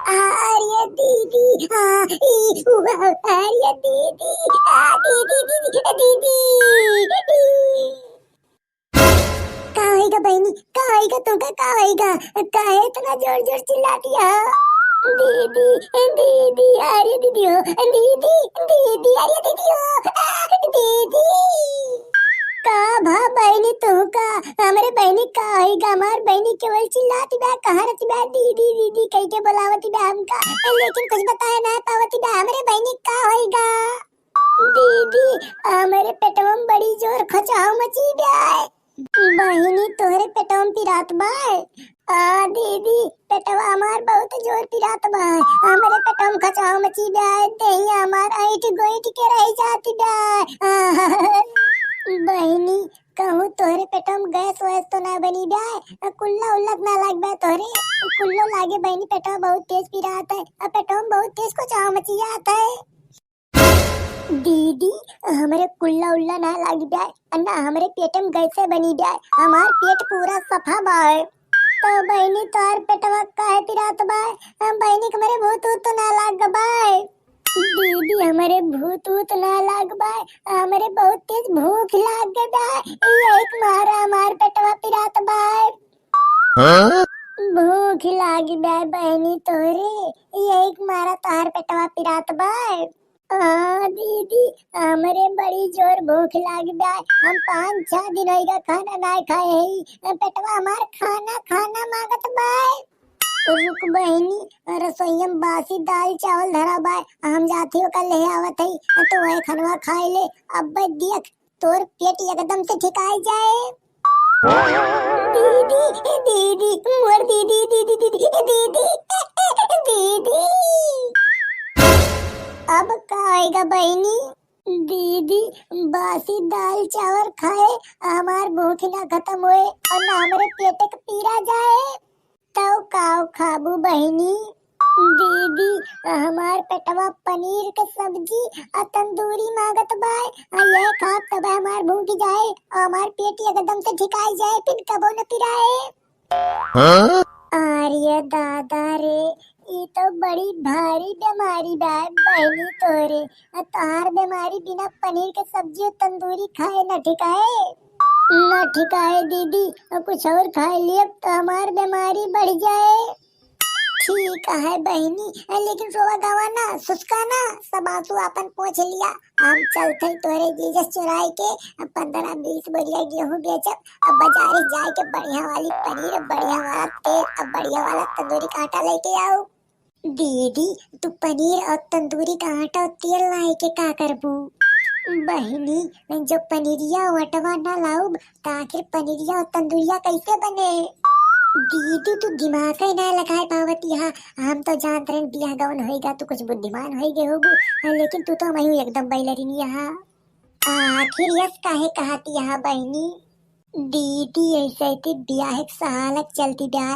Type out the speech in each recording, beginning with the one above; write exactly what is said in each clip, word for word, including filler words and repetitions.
अरे दीदी, आ, ई, उ, अरे दीदी, आ, दीदी, दीदी, दीदी। का होइगा बहिनी, का होइगा तुमका, का होइगा? काहे इतना जोर जोर चिल्लाती हो? दीदी, दीदी, अरे दीदी हो, दीदी, दीदी, अरे दीदी हो, आ, दीदी। का भा बहिनी तुमका? हमरे बहिनी का होइगा? हमार बहिनी केवल चिल्लाती बा, कहाँ रहती बा? दीदी, दीदी कह के बुलावती बा हमका, लेकिन कुछ बताए ना पावती बा। हमरे बहिनी का होइगा? दीदी, हमरे पेटवा में बड़ी जोर खचाव मची बा। बहिनी, तोहरे पेटवा में पिरात बा? आ दीदी, पेटवा हमार बहुत जोर पिरात बा। हमरे पेटवा में खचाव मची बा, देहिया हमार ऐंठ गोइठ के रह जाती बा। बहिनी, कहूँ तोहरे पेटवा में गैस वैस तो ना बनी बा? कुल्ला उल्ला तो ना लाग बा तोहरे? कुल्लो लागे बहिनी, पेटवा बहुत तेज पिरात है, आ पेटवा में बहुत तेज खचाव मची जात है। दीदी, हमरे कुल्ला उल्ला ना लागी बा, आ ना हमरे पेट में गैसे बनी बा, हमार पेट पूरा सफा बा। तो बहिनी, तोहर पेटवा काहे पिरात बा? हम बहिनी के हमरे भूत ऊत तो ना लाग बा? दीदी, हमरे भूत ऊत ना लाग बा, हमरे बहुत तेज भूख लाग बा, यही के मारा हमार पेटवा पिरात बा। हाँ? भूख लागी बा बहिनी तोहरे, यही के मारा तोहार पेटवा पिरात बा। हाँ दीदी, हमरे बड़ी जोर भूख लागी बा, हम पाँच छह दिन होइगा खाना ना खाए हई, पेटवा हमार खाना खाना मांगत बा। रुक बहिनी, रसोईया में बासी दाल चावल धरा बा, हम जात ही ओका ले आवत हई, तो वही खनवा खाए ले। अब देख, तोर पेट एकदम से ठिकाई जाए। दीदी, दीदी, मोर दीदी, दीदी, दीदी, दीदी, दीदी। अब का होइगा बहिनी? दीदी, बासी दाल चावल खाए हमार भूख ना खत्म होए और ना हमरे पेट के पीरा जाए। तौ काव खाबू बहिनी? दीदी, हमार पेटवा पनीर के सब्जी आ तंदूरी मांगत बा। आ ये खाब तब हमार भूख जाए और हमार पेट एकदम से ठिकाई जाए, फिर कबो न पिराए। हाँ? अरे दादा रे, ई तो बड़ी भारी बीमारी बा बहिनी तोरे। आ तोहार बीमारी बिना पनीर के सब्जी और तंदूरी खाए न ठिकाए। न ठिकाए दीदी, और कुछ और खाए लिए तो हमार बीमारी बढ़ जाए। ठीक है बहिनी, लेकिन रोवा गावा ना, सुस्का ना, सब आंसू आपन पोंछ लिया। हम चलत हई तोहरे जीजा से चुराए के पन्द्रह बीस बोरिया गेहूं बेचब, अब बाजारे जाए के बढ़िया वाली पनीर, बढ़िया वाला तेल, अब बढ़िया वाला तंदूरी का आटा लेके आओ। दीदी, तू पनीर और तंदूरी का आटा और तेल लाए के का करबू? बहिनी, जब पनीरिया और अटवा ना लाउब, त आखिर पनीरिया और तंदूरिया कैसे बने? दीदी, तू दिमाग ही ना लगाए पावत यहाँ। हम तो जानत रहन बियाह गवन होइगा, तू कुछ बुद्धिमान होइगे होगू, लेकिन तू तो हमही एकदम बैलरिन यहाँ। आखिर यस काहे कहत यहाँ बहिनी? दीदी, ऐसे ती बियाह के सहालक चलती बा,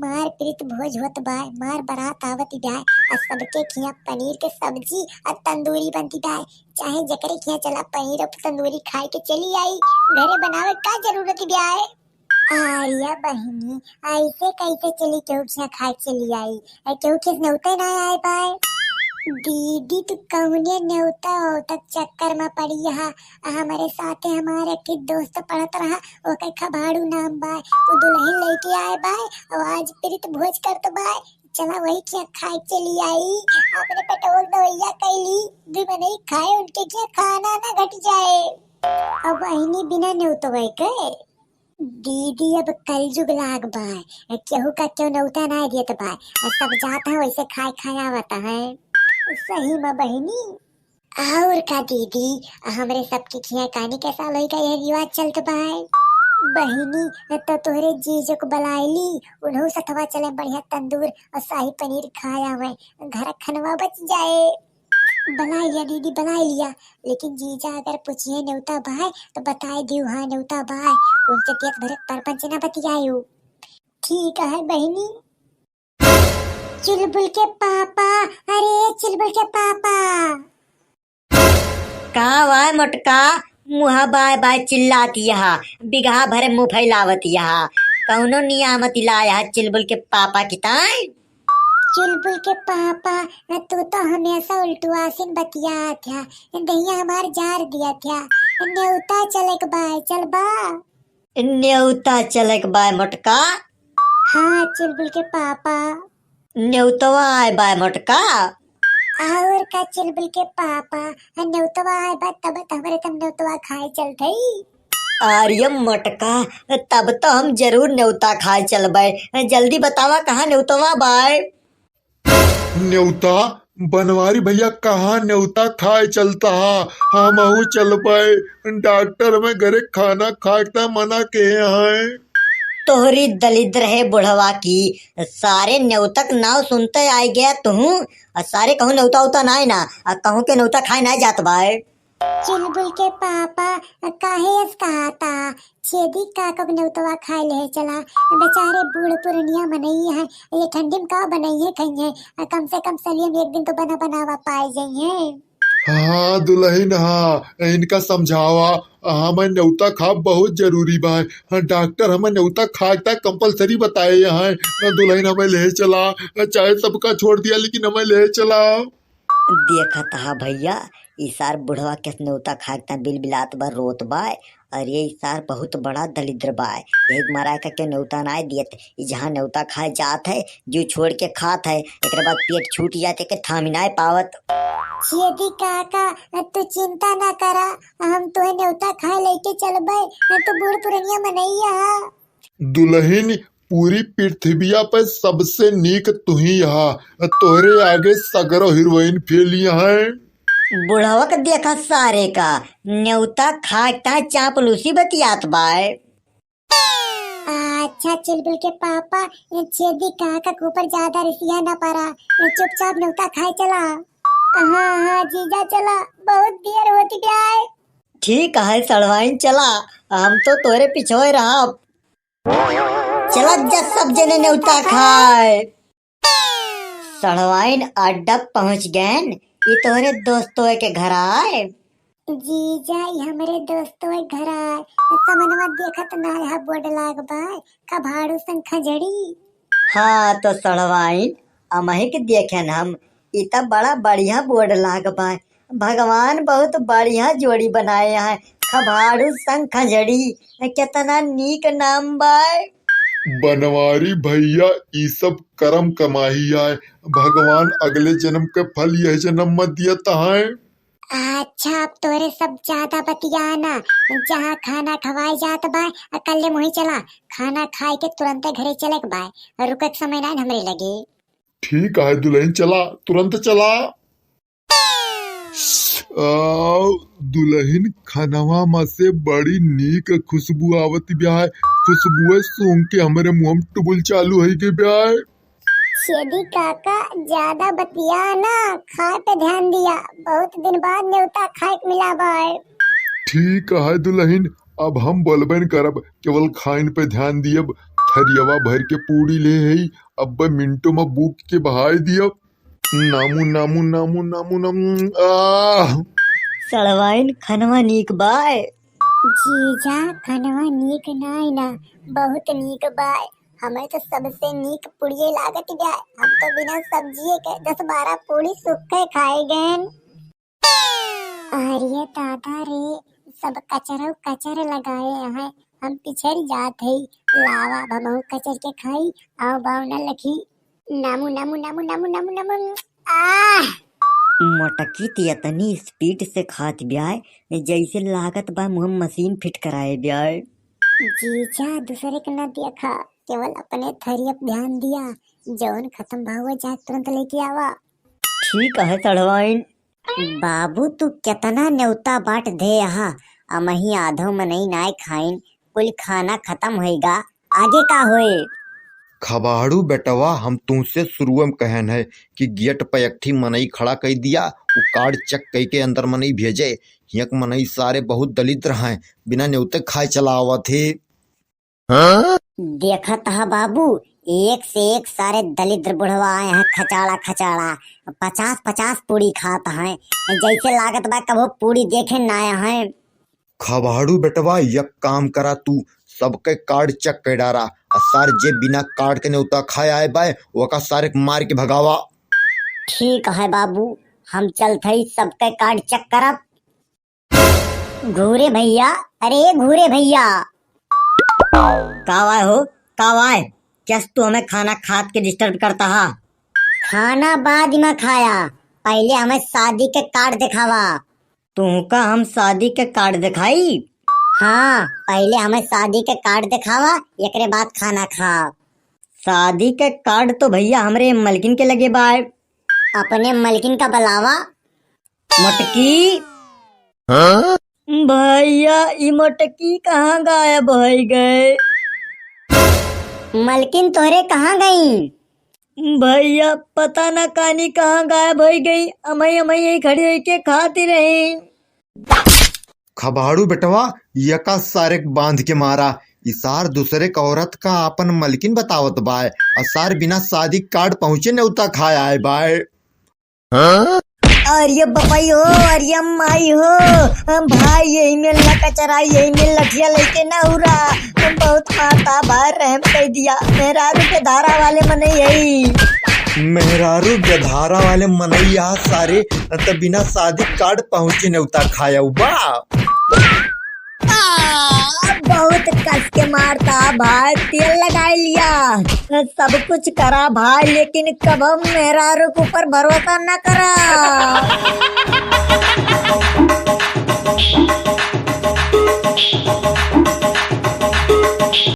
मार पीरित भोज होत बा, मार बारात आवत बा, आ सबके खिया पनीर के सब्जी आ तंदूरी बनती बा। चाहे जेकरे खिया चला पनीर और तंदूरी खाए के चली आई, घरे बनावे का जरूरत बा? आर्या बहिनी, ऐसे कैसे चली केहू खिया खाए के चली आई? आ केहू खिया नेवते ना आए पाए? दीदी, तू कौने नेवता ओवता के चक्कर में पड़ी हा? आ हमरे साथे हमार एक ठे दोस्त पढ़त रहा, ओकर खबाड़ू नाम बा, उ दुल्हन लेके आए बा, और आज प्रीत भोज करत बा। चला वही खिया खाए चली आई, अपने पेटवा के दवैया कैली, दुइ मनई खाए उनके खिया खाना ना घट जाए। अब बहिनी बिना नेवतवे के। दीदी, अब कलजुग लाग बा, केहू का केहू नेवता ना देत बा, सब जात है वैसे खाए खाए आवत है। सही में बहिनी। और का दीदी, हमरे सबके खिया कानी के साल होई का यह रिवाज चलत बा। बहिनी, तो तोहरे जीजो को बुलाइली, उन्हों सथवा चले बढ़िया तंदूर और शाही पनीर खाए आवे, घर खनवा बच जाए। बुलाइ लिया दीदी, बुलाइ लिया, लेकिन जीजा अगर पूछिए नेवता बाय तो बताए दियो हाँ नेवता बाय, उनसे देत भरे परपंच ना बतियायो। ठीक है बहिनी। चुलबुल के पापा, अरे चुलबुल के पापा। का वाय मोटका, मुहा बाय बाय चिल्लात यहा, बिगहा भरे मुंह फैलावत यहा, कौनो नियामत इलाय यहा चुलबुल के पापा की ताई? चुलबुल के पापा, तू तो हमेशा उल्टुआसिन बतियात ह्या, दहिया हमार जार दिया थ्या। नेउता चलेक बाय, चलबा? नेउता चलेक बाय मोटका? हाँ चुलबुल के पापा। नेउतवा आय बाय मोटका? और का चुलबुल के पापा, नेउतवा आय बा तब त हमरे तम नेउतवा खाए चलत हई। अरे मोटका, तब तो हम जरूर नेउता खाए चलबे। जल्दी बतावा कहाँ नेउतवा बाय? नेउता? बनवारी भैया कहाँ नेउता खाए चलता हा? हमहू चलबे। डॉक्टर में घरे खाना खाए त मना किहे हैं। तोहरी दलिद्र है बुढ़वा की, सारे नेउता क नाव सुनते आइ गया तुहू। आ सारे कहूँ नेउता उता नाय ना, आ कहूँ के नेउता खाए नाय जात बाय। चुलबुल के पापा, काहे अस कहाता? छेदी काका के नेउतवा खाए लेहे चला। बेचारे बूढ़ पुरनिया मनई हैं, ये ठंडी में का बनइहे खइहे? आ कम से कम सलियम एक दिन तो बना बनावा पाए जइहे। हाँ दुलहिन, हाँ, इनका समझावा, हमें नेउता खाब बहुत जरूरी बाय। हाँ, डॉक्टर हमें नेउता खाए ता compulsory बताए हैं। दुलहिन हमें लेहे चला, चाहे सबका छोड़ दिया लेकिन हमें लेहे चला। देखत हा भैया, ई सार बुढ़वा के नेउता खाए ता बिलबिलात बा, रोत बा। अरे ई सार बहुत बड़ा दलिद्र बा, यही मारा का के नेउता नाय दियत। ई जहाँ नेउता खाए जात है, जो छोड़ के खात है, एकरे बाद पेट छूट जात, एके थामी नाय पावत। छेदी काका, तू चिंता ना करा, हम तोहे नेउता खाए लेके चलबे, तू बूढ़ पुरनिया मनइया हा। दुलहिन, पूरी पृथ्विया पे सबसे नीक तुही हा, तोहरे आगे सगरो हीरोइन फेल हैं। बुढ़वा के देखा सारे का, नेउता खाए ता चापलूसी बतियात बाय। अच्छा चुलबुल के पापा, छेदी काका के ऊपर ज्यादा रिसिया ना परा, चुपचाप नेउता खाए चला। हाँ हाँ जीजा चला, बहुत देर होती ब्याय। ठीक है सड़वाइन चला, हम तो तोरे पिछोए रहब। चलत जा सब जने नेउता खाए। सड़वाइन अड्डा पहुँच गएन, ई तोहरे दोस्तों के घर आए। जीजा, ई हमरे दोस्तों के घर आए। समनवा देखत ना है, बोर्ड लाग बा, कबाड़ू संग खजड़ी। हाँ तो सड़वाइन, अमही के देखेन हम, ई त बड़ा बढ़िया बोर्ड लाग बा। भगवान बहुत बढ़िया जोड़ी बनाए हैं, कबाड़ू संग खजड़ी, केतना नीक नाम बा। बनवारी भैया, ई सब करम कमाही आय, भगवान अगले जन्म के फल यह जन्म में दियत हैं। अच्छा, अब तोरे सब ज्यादा बतिया ना, जहाँ खाना खवाए जात बा, अकल्ले मुही चला, खाना खाए के तुरंते घरे चले के बा, रुके के समय ना हमरे लगे। ठीक है दुलहिन, चला, तुरंत चला। आ, दुलहिन, खनवा मा से बड़ी नीक खुशबू आवत ब्याय। खुशबुए सूंघ के हमरे मुँह में टुबुल चालू होइ गए ब्याय। छेदी काका, ज्यादा बतिया ना, खाए पे ध्यान दिया। बहुत दिन बाद नेवता खाए के मिला बाय। ठीक है दुलहिन, अब हम बोलबे न करब, केवल खाइन पे ध्यान दियब। थरियवा भर के पूड़ी ले हई, अब्बे मिनटो मा बूक के बहाय दियब। नामू, नामू, नामू, नामू, नामू, आह! सड़वाइन, खनवा नीक बाय? जीजा, खनवा नीक नाय ना, बहुत नीक बाय। हमें तो सबसे नीक पुड़िये लागत बाय। हम तो बिना सब्जिये के दस बारह पूड़ी सुक्खे खाए गएन। अरे दादा रे, सब कचरौ कचर लगाए हैं, हम पिछड़ जात हई। लावा, अब हमहू कचर के खाई, आओ बाव न लखी। नामू, नामू, नामू, नामू, नामू, नामू। आह! मोटकी त इतनी speed से खात ब्याय, जैसे लागत बा मुँह में मशीन fit कराए ब्याय। जीजा, दूसरे के न देखा, केवल अपने थरिया पे ध्यान दिया, जौन खत्म भा हुआ जाए तुरंत लेके आवा। ठीक है सड़वाइन। बाबू, तू केतना नेवता बाँट दे अहा, अमही आधो मनई नाय खाइन, कुल खाना खतम होइगा, आगे का होए? खबाड़ू बेटवा, हम तुहसे शुरुए में कहन है कि गेट पे एक ठी मनई खड़ा कइ दिया, उ card check कइ के अंदर मनई भेजे। हियक मनई सारे बहुत दलिद्र हैं, बिना नेवते खाए चला आवत हे। देखत ह बाबू, एक से एक सारे दलिद्र बुढ़वा आए हैं, खचाड़ा खचाड़ा, पचास पचास पूड़ी खात हैं, जैसे लागत बा कबो पूड़ी देखे ना आए हैं। खबाड़ू बेटवा, एक काम करा तू, सबके card check कर डारा। आ सार जे बिना card के नेउता खाए आए बाय, ओका सारे के मार के भगावा। ठीक है बाबू, हम चलत हई, सबके card check करब। घूरे भैया, अरे घूरे भैया। का वाय हो, का वाय? कैस तू हमें खाना खात के disturb करता हा? खाना बाद में खाया, पहले हमें शादी के card दिखावा। तुहका हम शादी के card दिखाई? हाँ, पहले हमें शादी के card दिखावा, एकरे बाद खाना खा। शादी के card तो भैया हमरे मलकिन के लगे बाय। अपने मलकिन का बुलावा। मोटकी। हाँ? भैया, ई मोटकी कहाँ गायब होइ गए? मलकिन तोहरे कहाँ गई? भैया, पता ना कानी कहाँ गायब होइ गई। अमई, अमई यही खड़ी होई के खाती रही। खबाड़ू बेटवा, यका सारे के बांध के मारा। ई सार दूसरे के औरत का आपन मलकिन बतावत बाय, आ सार बिना शादी card पहुँचे नेउता खाए आए बाय। हाँ? अरे बपई हो, अरे माई हो, हम भाई यही में लकचरा, यही में लठिया लेके ना उरा, हम बहुत मारता भाई, रहम कर दिया। मेहरारू के धारा वाले मनई है। मेहरारू के धारा वाले मनई यहाँ सारे, त बिना शादी card पहुँचे नेउता खाया बा। आ, बहुत कस के मारता भाई, तेल लगाई लिया, सब कुछ करा भाई, लेकिन कब मेहरारू के ऊपर भरोसा न करा।